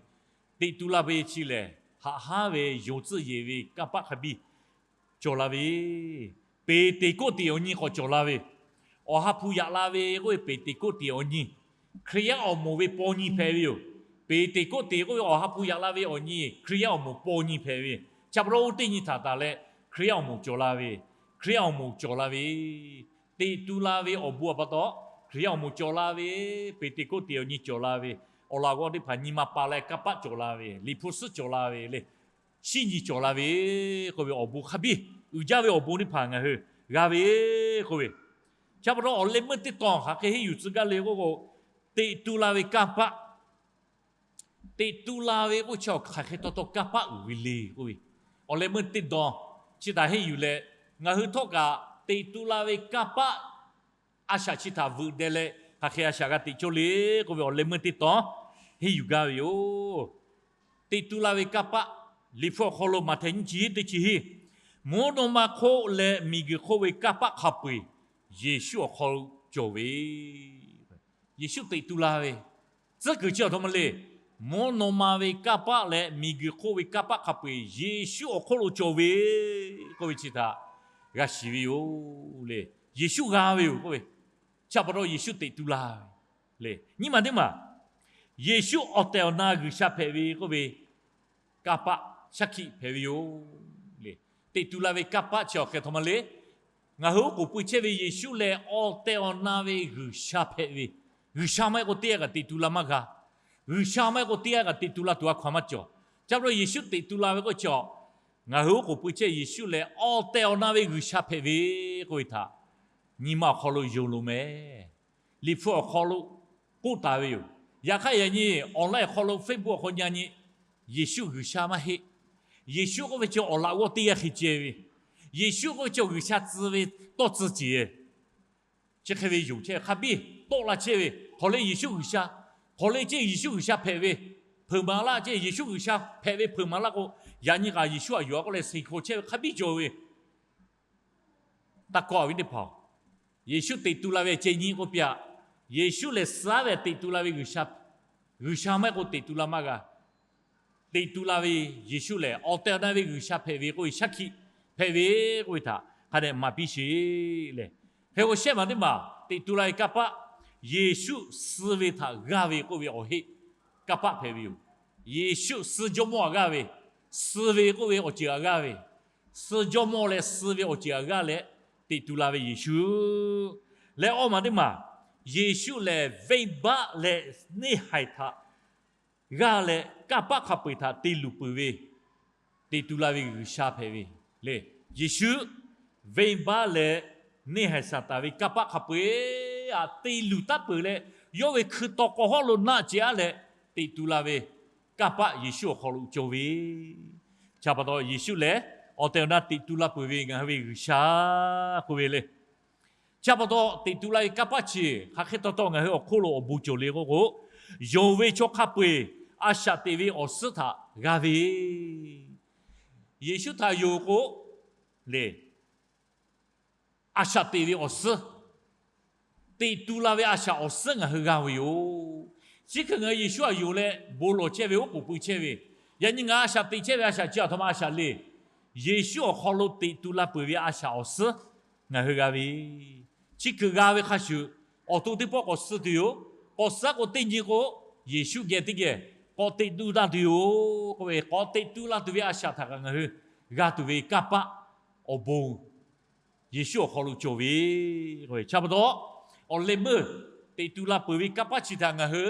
Teꞈ tu la ve chi lehˬ, haꞈ hanˉ ve yonˍ tcuhˆ yeˬ ve kanˇ paˆ hk'a biˇ cawˬ la ve, Peˍteˍkoˆteˍ awˬ nyi k'awꞈ cawˬ la ve, Awˬ ha hpu yaꞈ la ve k'oˆ ve Peˍteˍkoˆteˍ awˬ nyi, Hkriꞈ yaˇ awˬ moˍ ve paw nyi hpehꞈ ve yoˬ. Peˍteˍkoˆteˍ k'oˆ ve Awˬ ha hpu yaꞈ la ve awˬ nyi, Hkriꞈ yaˇ awˬ moˍ paw nyi hpehꞈ ve, chi pa taw oˇ teˇ nyi htaꞈ taˍ leh Hkriꞈ yaˇ awˬ moˍ cawˬ la ve, Hkriꞈ yaˇ awˬ moˍ cawˬ la ve, teꞈ tu la ve awˬ bon pa taw, Hkriꞈ yaˇ awˬ moˍ cawˬ la ve, Peˍteˍkoˆteˍ awˬ nyi cawˬ la ve, awˬ laꞈ g'awˇ teˇ hpaˍ nyi ma pa leh kanˇ paˆ cawˬ la ve, Liꞈ hpu suhˉ cawˬ la ve le. Shinˉ nyi cawˬ la ve k'oˆ ve awˬ bon hk'a biˇ, uiˍ jaˇ ve awˬ bon teˇ hpaˍ ngaˬ hui g'a ve k'oˆ ve, chi pa taw awˬ leh meuˇ teˇ tawn hk'aˬ hk'e henˇ yuˬ tcuh gaˇ le k'oˆ k'o, teꞈ tu la ve kanˇ paˆ, teꞈ tu la ve k'oˆ chi awˬ hk'aˬ hk'e taw taw kanˇ paˆ uiˍ ve le k'oˆ ve, awˬ leh meuˇ teˇ tawn chi htaꞈ henˇ yuˬ leh, ngaˬ hui htawˇ kaꞈ teꞈ tu la ve kanˇ paˆ a shaꞈ chi htaꞈ veuꞈ deh leh hk'aˬ hk'e a shaꞈ g'a teꞈ cawˇ le k'oˆ ve awˬ leh meuˇ teˇ tawn henˇ yuˬ gaˇ ve yoˬ. Teꞈ tu la ve kanˇ paˆ, Liꞈ hpu awˬ hk'aw lo Maꞈhtehˍ nyiˇ chi hiˉ teˇ chi hiˉ, mvuhˇ naw ma hk'oˆ leh miˬguiˬ hk'oˆ ve kanˇ paˆ hk'a peu-eˬ Yeˍsuˆ awˬ hk'aw lo cawˬ ve, Yeˍsuˆ teꞈ tu la ve, tcuhˉ kuiˬ chi awˬ htoꞈ ma le. mvuhˇ naw ma ve kanˇ paˆ leh miˬguiˬ hk'oˆ ve kanˇ paˆ hk'a peu-eˬ Yeˍsuˆ awˬ hk'oˆ lo cawˬ ve k'oˆ ve chi htaꞈ g'a shiˍ ve yoˬ le. Yeˍsuˆ g'a ve yoˬ k'oˆ ve, chi pa taw Yeˍsuˆ teꞈ tu la ve le. Nyiˇ maˬ teˇ maˬ, Yeˍsuˆ awˬ tehˬ awˬ na G'uiˬsha hpehꞈ ve k'oˆ ve kanˇ paˆ shaˉ hkiˆ hpehꞈ ve yoˬ le. Teꞈ tu la ve kanˇ paˆ chi awˬ hk'e htaꞈ ma le. Ngaˬ hui oˉ k'oˍ pui chehˇ ve Yeˍsuˆ lehˬ awˬ tehˬ awˬ na ve G'uiˬsha hpehꞈ ve, G'uiˬsha maˇ heˆ k'o teˇ g'aˇ kaꞈ teꞈ tu la maˇ g'a. G'uiˬsha maˇ heˆ k'o teˇ g'aˇ kaꞈ teꞈ tu la tuˬ a hkaw-anˬ maˇ cawˬ. Chi pa taw Yeˍsuˆ teꞈ tu la ve k'oˆ chi, ngaˬ hui oˉ k'oˍ pui chehˇ Yeˍsuˆ lehˬ awˬ tehˬ awˬ na ve G'uiˬsha hpehꞈ ve k'oˆ ve htaꞈ nyi ma awˬ hk'aw lo yonˍ loˬ meh. Liꞈ hpu awˬ hk'aw lo k'oˆ taˍ ve yoˬ. Yaꞈ hk'aˇ yaꞈ nyi online awˬ hk'aw lo Facebook awˬ hk'aw nyi nyi, Yeˍsuˆ G'uiˬsha maˇ heˆ. Yeˍsuˆ k'oˆ ve chi awˬ laꞈ g'awˇ teˇ g'aˇ hk'e ceh ve, Yeˍsuˆ k'oˆ ve chi G'uiˬsha tcuh ve tawˇ tcuh ceˬ. Chi hk'e ve yonˍ chehˇ ve hk'a biˇ tawˆ la chehˇ ve, hk'awꞈ le Yeˍsuˆ G'uiˬsha, hk'awꞈ le ceˇ Yeˍsuˆ G'uiˬsha hpehꞈ ve, hpeuꞈ maˍ laˇ ceˇ Yeˍsuˆ G'uiˬsha hpehꞈ ve hpeuꞈ maˍ laˇ k'o, yaꞈ nyi kaꞈ Yeˍsuˆ a yoˬ a k'oˆ leh seˍ hk'awꞈ chehˇ ve hk'a biˇ cawˬ ve. Taˇ kawˆ ve teˇ hpaˍ, Yeˍsuˆ teꞈ tu la ve ceh nyi k'oˆ piˇ-a. Yeˍsuˆ lehˬ suh-aˉ ve teꞈ tu la ve G'uiˬsha, G'uiˬsha maˇ heˆ k'o teꞈ tu la maˇ g'a. Teꞈ tu la ve Yeˍsuˆ lehˬ awˬ tehˬ awˬ na ve G'uiˬsha hpehꞈ ve k'oˆ ve shaˉ hkiˆ hpehꞈ ve k'oˆ ve htaꞈ hk'a dehꞈ maˍ piˇ sheˍ le. Hk'e k'o shehˆ maˬ teˇ maˬ teꞈ tu la ve kanˇ paˆ, Yeˍsuˆ suh ve htaꞈ g'aˇ ve k'oˆ ve awˬ heˆ kanˇ paˆ hpehꞈ ve yoˬ. Yeˍsuˆ suh jawˇmawˇ htaꞈ g'aˇ ve, suh ve k'oˆ ve awˬ ceuˬ htaꞈ g'aˇ ve, suh jawˇmawˇ leh suh ve awˬ ceuˬ htaꞈ g'aˇ leh teꞈ tu la ve Yeˍsuˆ leh awˇ maˬ teˇ maˬ, Yeˍsuˆ lehˬ venˇbaˆ leh neˇhaiˬ htaꞈ g'aˇ leh kanˇ paˆ hk'a peu-eˬ htaꞈ te luˬ peuˬ ve teꞈ tu la ve G'uiˬsha hpehꞈ ve le. Yeˍsuˆ venˇbaˆ leh neˇhaiˬ Saˍtanˍ ve kanˇ paˆ hk'a peu-eˬ htaꞈ te luˬ taˉ peuˬ leh, yawˇ ve hkui taw k'aw hawˉ lo naˆ ce-aˉ leh teꞈ tu la ve kanˇ paˆ Yeˍsuˆ awˬ hk'aw lo cawˬ ve. Chi pa taw Yeˍsuˆ lehˬ awˬ tehˬ awˬ na teꞈ tu la peuˬ ve ngaˬ hui ve G'uiˬsha k'oˆ ve le. Chi pa taw teꞈ tu la ve kanˇ paˆ chi hk'aˬ hk'e taw taw ngaˬ hui awˬ hk'oˆ lo awˬ bon cawˬ le k'oˆ k'o, yonˍ ve chaw hk'a peu-eˬ a shaꞈ teꞈ ve awˬ suhˉ htaꞈ g'a ve. Yeˍsuˆ htaꞈ yonˍ k'o le, a shaꞈ teꞈ ve awˬ suhˉ, teꞈ tu la ve a shaꞈ awˬ suhˉ ngaˬ hui g'a ve yoˬ. Chi hk'e ngaˬ hui Yeˍsuˆ htaꞈ yonˍ leh bon lawˬ chehˇ ve oˉ k'oˍ pui chehˇ ve, yaꞈ nyi ngaˬ a shaꞈ teꞈ chehˇ ve a shaꞈ chi aˬ htoꞈ ma a shaꞈ le. Yeˍsuˆ awˬ hk'aw lo teꞈ tu la peuˬ ve a shaꞈ awˬ suhˉ ngaˬ hui g'a ve. Chi hk'e g'a ve hk'a shuˍ, awˬ to teˇ pawˆ k'awꞈ suh tuˬ yoˬ. K'awꞈ suh k'o teˇ nyi k'o, Yeˍsuˆ geh teˇ geh k'awꞈ teꞈ tu la tuˬ yoˬ k'oˆ ve, k'awꞈ teꞈ tu la tuˬ ve a shaꞈ htaꞈ kaꞈ ngaˬ hui g'a tuˬ ve kanˇ paˆ awˬ bon Yeˍsuˆ awˬ hk'aw lo cawˬ ve. Chi pa taw, awˬ leh meuˇ teꞈ tu la peuˬ ve kanˇ paˆ chi htaꞈ ngaˬ hui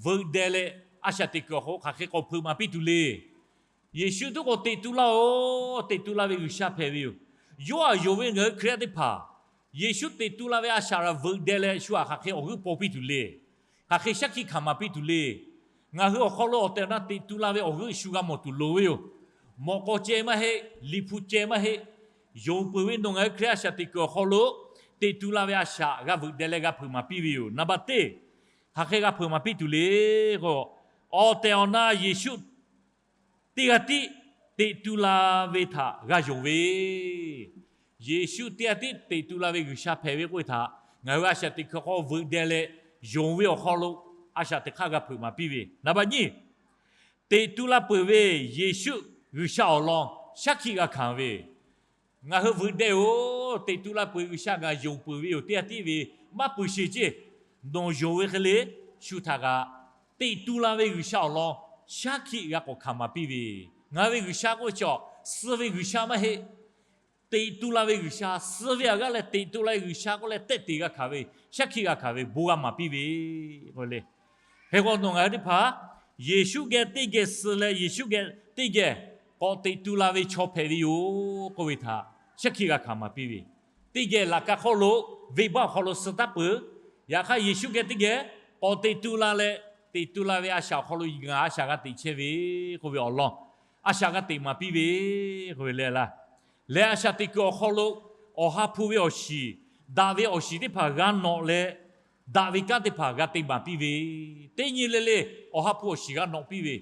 veuꞈ deh leh a shaꞈ teꞈ kuiˬ awˬ hk'aw lo hk'aˬ hk'e k'awꞈ hpeuꞈ maˍ piˇ tuˬ le. Yeˍsuˆ tuˉ k'o teꞈ tu laˇ-oˬ, teꞈ tu la ve G'uiˬsha hpehꞈ ve yoˬ. Yawˇ htaꞈ yonˍ ve ngaˬ hui Hkriꞈ yaˇ teˇ hpaˍ, Yeˍsuˆ teꞈ tu la ve a shaꞈ htaꞈ veuꞈ deh leh shu htaꞈ hk'aˬ hk'e awˬ g'euˆ paw piˇ tuˬ le. Hk'aˬ hk'e shaˉ hkiˆ hkanˍ maˍ piˇ tuˬ le. Ngaˬ hui awˬ hk'aw lo awˬ tehˬ awˬ na teꞈ tu la ve awˬ g'euˆ shu g'a mawˬ tuˬ loˍ ve yoˬ. Mawꞈ k'aw ceh maˇ heˆ, liꞈ hpu ceh maˇ heˆ. Yonˍ peuˬ ve nawˬ ngaˬ hui Hkriꞈ a shaꞈ teꞈ kuiˬ awˬ hk'aw lo teꞈ tu la ve a shaꞈ g'a veuꞈ deh leh g'a hpeuꞈ maˍ piˇ ve yoˬ. Naˍ baˬ teˇ, hk'aˬ hk'e g'a hpeuꞈ maˍ piˇ tuˬ le k'o, awˬ tehˬ awˬ na Yeˍsuˆ teˇ g'aˇ tiˉ teꞈ tu la ve htaꞈ g'a yonˍ ve, Yeˍsuˆ teˇ g'aˇ tiˉ teꞈ tu la ve G'uiˬsha hpehꞈ ve k'oˆ ve htaꞈ ngaˬ hui a shaꞈ teꞈ kuiˬ hk'aw veuꞈ deh leh yonˍ ve awˬ hk'aw lo a shaꞈ teꞈ hk'aˇ g'a hpeuꞈ maˍ piˇ ve. Naˍ baˬ nyiˇ, teꞈ tu la peuˬ ve Yeˍsuˆ G'uiˬsha awˬ lawn shaˉ hkiˆ g'a hkanˍ ve. Ngaˬ hui veuꞈ deh-oˬ, teꞈ tu la peuˬ G'uiˬsha ngaˬ yonˍ peuˬ ve yoˬ teˇ g'aˇ tiˉ ve maˇ peuˬ sheˍ ceˇ. Nawˬ yonˍ ve hk'e le, shu htaꞈ kaꞈ teꞈ tu la ve G'uiˬsha awˬ lawn shaˉ hkiˆ g'a k'awꞈ hkanˍ maˍ piˇ ve. Ngaˬ ve G'uiˬsha k'oˆ ve chaw, suh ve G'uiˬsha maˇ heˆ. Teꞈ tu la ve G'uiˬsha, suh ve htaꞈ g'aˇ leh teꞈ tu la ve G'uiˬsha k'oˆ leh tehˆ te g'a hkanˍ ve, shaˉ hkiˆ g'a hkanˍ ve, bon g'a maˍ piˇ ve k'o le. Hk'e k'o nawˬ ngaˬ hui teˇ hpaˍ Yeˍsuˆ geh teˇ geh suh leh Yeˍsuˆ geh teˇ geh k'awꞈ teꞈ tu la ve chaw hpehꞈ ve yoˬ k'oˆ ve htaꞈ shaˉ hkiˆ g'a hkanˍ maˍ piˇ ve. Teˇ geh laꞈ ka hk'oˆ lo, venˇbaˆ awˬ hk'aw lo suh taˉ peuˬ. Yaꞈ hk'aˇ Yeˍsuˆ geh teˇ geh k'awꞈ teꞈ tu la leh, teꞈ tu la ve a shaꞈ awˬ hk'aw lo ngaˬ a shaꞈ g'a teꞈ chehˇ ve k'oˆ ve awˬ lawn a shaꞈ g'a teꞈ maˍ piˇ ve k'oˆ ve le laˇ. Leh a shaꞈ teꞈ kuiˬ awˬ hk'aw lo awˬ ha hpu ve awˬ shiˍ, daꞈ ve awˬ shiˍ teˇ hpaˍ g'a nawꞈ leh, daꞈ ve kanˉ teˇ hpaˍ g'a te maˍ piˇ ve. Teˇ nyi le le awˬ ha hpu awˬ shiˍ g'a nawꞈ piˇ ve,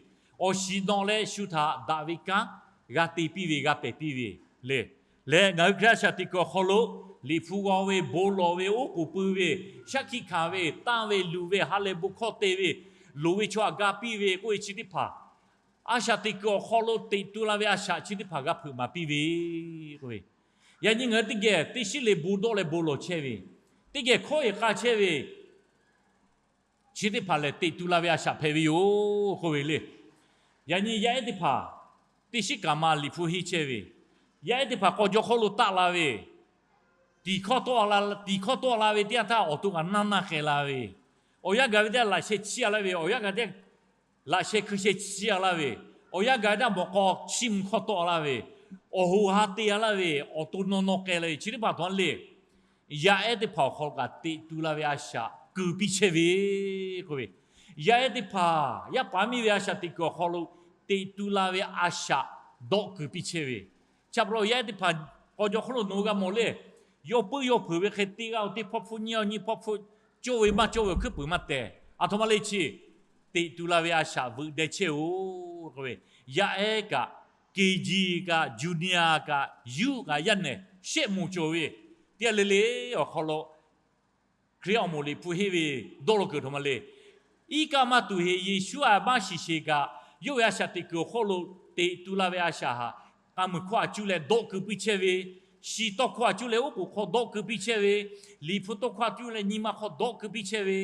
awˬ shiˍ nawꞈ leh shu htaꞈ daꞈ ve kanˉ g'a te piˇ ve, g'a pehˬ piˇ ve le. Leh ngaˬ hui Hkriꞈ a shaꞈ teꞈ kuiˬ awˬ hk'aw lo liꞈ hpu g'aw ve, bon lawˬ ve, oˉ k'oˍ pui ve, shaˉ hkiˆ hkanˍ ve, tanˇ ve, luˬ ve, ha lehˬ bon hkawˇ te ve, loˍ ve chaw htaꞈ ga piˇ ve k'oˆ ve chi teˇ hpaˍ, a shaꞈ teꞈ kuiˬ awˬ hk'aw lo teꞈ tu la ve a shaꞈ chi teˇ hpaˍ g'a hpeuꞈ maˍ piˇ ve k'oˆ ve, yaꞈ nyi ngaˬ hui teˇ geh teˇ shiˉ le bon dawˆ leh bon lawˬ chehˇ ve, teˇ geh hkawˉ e k'a chehˇ ve chi teˇ hpaˍ lehˬ, teꞈ tu la ve a shaꞈ hpehꞈ ve yoˬ k'oˆ ve le. Yaꞈ nyi yaˇ ehˉ teˇ hpaˍ, teˇ shiˉ kaꞈ ma Liꞈ hpu henˇ chehˇ ve, yaˇ ehˉ teˇ hpaˍ k'aw jaw hk'oˆ lo taˆ la ve, tiˍ hkawˇ tawˆ la, tiˍ hkawˇ tawˆ la ve teˇ yanˇ htaˇ awˬ to kaꞈ naˇ naˇ k'ai la ve, awˬ yanˇ gaˬ ve teˇ yanˇ laꞈ sheh chiˇ a laˇ ve, awˬ yanˇ gaˬ teˇ yanˇ laꞈ sheh hkui sheh chiˇ a laˇ ve, awˬ yanˇ gaˬ ve teˇ yanˇ mawꞈ k'aw chiˇ mvuh hkawˇ tawˆ la ve, awˬ hoꞈ ha te a laˇ ve, awˬ to naw naw k'ai la ve chi teˇ hpaˍ htaꞈ le, yaˇ ehˉ teˇ hpaˍ awˬ hk'aw lo kaꞈ teꞈ tu la ve a shaꞈ keu piˇ chehˇ ve k'oˆ ve, yaˇ ehˉ teˇ hpaˍ yaˇ paˍ miˇ ve a shaꞈ teꞈ kuiˬ awˬ hk'aw lo teꞈ tu la ve a shaꞈ dawˆ keu piˇ chehˇ ve, chi pa taw yaˇ ehˉ teˇ hpaˍ k'aw jaw hk'oˆ lo nawˬ hui g'a mawˬ le. Yawˇ puiˉ yawˇ hpeuꞈ ve hk'e teˇ g'aˇ teˇ hpawˇ hpfuhˆ nyiˇ g'aˇ nyiˇ hpawˇ hpfuhˆ cawˇ ve maˇ cawˇ ve awˬ hkuiˉ puiˍ maˇ tehꞈ, aˬ htoꞈ ma le chi teꞈ tu la ve a shaꞈ veuꞈ deh chehˇ-oˬ k'oˆ ve, yaˇ ehˉ kaꞈ, KG kaꞈ, junior kaꞈ, youth kaꞈ yaˇ nehˬ shehˆ moˍ cawˬ ve, teˇ g'aˇ le le awˬ hk'aw lo Hkriꞈ yaˇ awˬ moˍ Liꞈ hpu henˇ ve dawˇ law kuiˬ htoꞈ ma le. Iˉ kaˆ maˇ tuˬ heˆ Yeˍsuˆ a maˇ shiˍ sheˍ kaꞈ, yawˇ ve a shaꞈ teꞈ kuiˬ awˬ hk'oˆ lo teꞈ tu la ve a shaꞈ htaꞈ k'a muiˬ hkawˇ a cuˇ leh dawˆ keu piˇ chehˇ ve, shi tawˇ hkawˇ a cuˇ leh oˉ k'oˍ hk'aw dawˆ keu piˇ chehˇ ve, Liꞈ hpu tawˇ hkawˇ a cuˇ leh nyi ma hk'aw dawˆ keu piˇ chehˇ ve,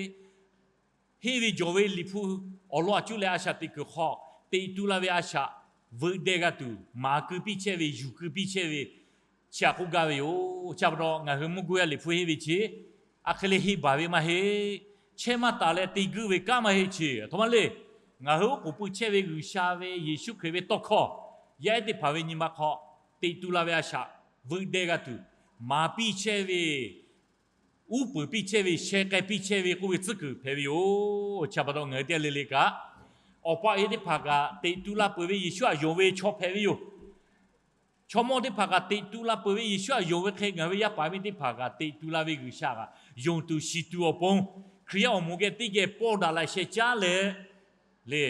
henˇ ve jawˬ ve Liꞈ hpu awˬ lawn a cuˇ leh a shaꞈ teꞈ kuiˬ hk'aw teꞈ tu la ve a shaꞈ veuꞈ deh g'a tuˬ maˍ keu piˇ chehˇ ve, yuˬ keu piˇ chehˇ ve, chi htaꞈ k'oˆ gaˇ ve yoˬ. Chi pa taw ngaˬ hui mvuhˇ guˇ yaˇ Liꞈ hpu henˇ ve chi, a hk'e le henˇ baˬ ve maˇ heˆ. Chehˇ maˇ taˍ leh te guˇ ve kanˉ maˇ heˆ. Chi aˬ htoꞈ ma le, ngaˬ hui oˉ k'oˍ pui chehˇ ve G'uiˬsha ve Yeˍsuˆ Hkriꞈ ve tawˇ hkawˇ, yaˇ ehˉ teˇ hpaˍ ve nyi ma hk'aw teꞈ tu la ve a shaꞈ veuꞈ deh g'a tuˬ, maˍ piˇ chehˇ ve, uˉ peunˍ piˇ chehˇ ve, sheh k'ai piˇ chehˇ ve k'oˆ ve tcuhˉ kuiˬ hpehꞈ ve yoˬ. Chi pa taw ngaˬ hui teˇ g'aˇ le le kaꞈ, awˬ pa awˬ e teˇ hpaˍ kaꞈ teꞈ tu la peuˬ ve Yeˍsuˆ htaꞈ yonˍ ve chaw hpehꞈ ve yoˬ. Chaw mawˇ teˇ hpaˍ kaꞈ teꞈ tu la peuˬ ve Yeˍsuˆ htaꞈ yonˍ ve hk'e, ngaˬ hui ve yaˇ paˍ miˇ teˇ hpaˍ kaꞈ teꞈ tu la ve G'uiˬsha kaꞈ yonˍ tuˬ shiˍ tuˬ awˬ pon, Hkriꞈ yaˇ awˬ moˍ geh teˇ geh pawˇ daꞈ laꞈ sheh caˉ leh le,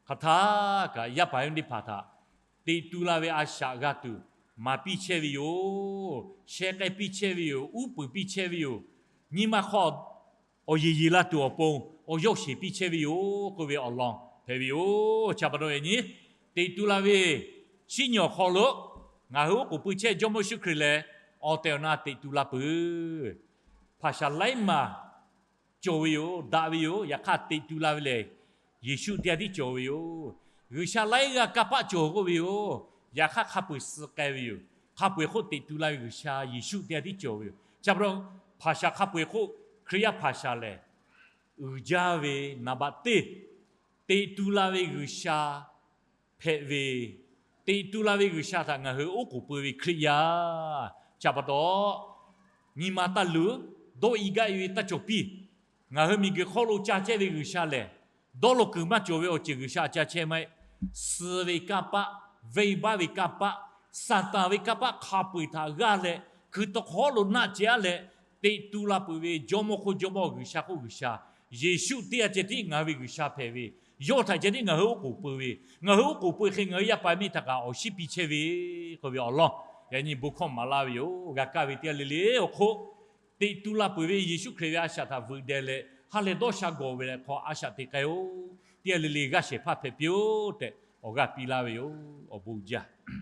hk'aˬ htaˇ kaꞈ yaˇ paˍ yaˇ miˇ teˇ hpaˍ htaꞈ teꞈ tu la ve a shaꞈ g'a tuˬ maˍ piˇ chehˇ ve yoˬ. Sheh k'ai piˇ chehˇ ve yoˬ. Uˉ peunˍ piˇ chehˇ ve yoˬ. Nyi ma hk'aw awˬ yeˬ yeˬ la tuˬ awˬ pon awˬ yawˇ sheˍ piˇ chehˇ ve yoˬ k'oˆ ve awˬ lawn hpehꞈ ve yoˬ. Chi pa taw yaꞈ nyi teꞈ tu la ve chi nyi awˬ hk'aw lo ngaˬ hui oˉ k'oˍ pui chehˇ Jawˇmawˇ Yeˍsuˆ Hkriꞈ lehˬ, awˬ tehˬ awˬ na teꞈ tu la peuˬ. Hpaˍ shaˍ laiˉ maˬ cawˬ ve yoˬ, daꞈ ve yoˬ. Yaꞈ hk'aˇ teꞈ tu la ve lehˬ, Yeˍsuˆ teˇ g'aˇ tiˉ cawˬ ve yoˬ. G'uiˬsha laiˉ g'aˇ kanˇ paˆ cawˬ k'oˆ ve yoˬ. Yaꞈ hk'aˇ hk'a peu-eˬ suh k'ai ve yoˬ. Hk'a peu-eˬ hk'oˆ teꞈ tu la ve G'uiˬsha Yeˍsuˆ teˇ g'aˇ tiˉ cawˬ ve yoˬ. Chi pa taw hpaˍ shaˍ hk'a peu-eˬ hk'oˆ Hkriꞈ yaˇ hpaˍ shaˍ lehˬ, uiˍ jaˇ ve naˍ baꞈ teˇ teꞈ tu la ve G'uiˬsha hpehꞈ ve, teꞈ tu la ve G'uiˬsha htaꞈ ngaˬ hui oˉ k'oˍ pui ve Hkriꞈ yaˇ. Chi pa taw, nyi ma taˇ luˬ, dawˇ i gaˇ i ve taˇ cawˬ piˇ. Ngaˬ hui miˬguiˬ hk'oˆ lo ca chehˇ ve G'uiˬsha lehˬ, dawˇ law kuiˬ maˇ cawˬ ve awˬ ceuˬ G'uiˬsha ca chehˇ maˇ heˆ. Suh ve kanˇ paˆ, venˇbaˆ ve kanˇ paˆ, Saˍtanˍ ve kanˇ paˆ hk'a peu-eˬ htaꞈ g'aˇ leh, hkui tawˇ hk'aw lo naˆ cehˇ aˉ leh, teꞈ tu la peuˬ ve Jawˇmawˇ hk'oˆ Jawˇmawˇ G'uiˬsha hk'oˆ G'uiˬsha Yeˍsuˆ teˇ g'aˇ ceh tiˉ ngaˬ hui ve G'uiˬsha hpehꞈ ve, yawˇ htaꞈ ceh tiˉ ngaˬ hui oˉ k'oˍ pui ve, ngaˬ hui oˉ k'oˍ pui hk'e ngaˬ hui yaˇ paˍ miˇ htaꞈ kaꞈ awˬ shiˉ piˇ chehˇ ve k'oˆ ve awˬ lawn yaꞈ nyi bon hkawˇ maˍ laˇ ve yoˬ. G'a kaˇ ve teˇ g'aˇ le le awˬ hk'oˆ, teꞈ tu la peuˬ ve Yeˍsuˆ Hkriꞈ ve a shaꞈ htaꞈ veuꞈ deh leh ha lehˬ dawˇ sha gawˬ ve leh hk'aw a shaꞈ teꞈ k'ai-oˬ. Teˇ g'aˇ le le g'aˇ shehˍ hpaˇ hpehꞈ piˇ-oˆ tehꞈ awˬ g'aˇ piˇ laˇ ve yoˬ. Awˬ bon uiˍ jaˇ.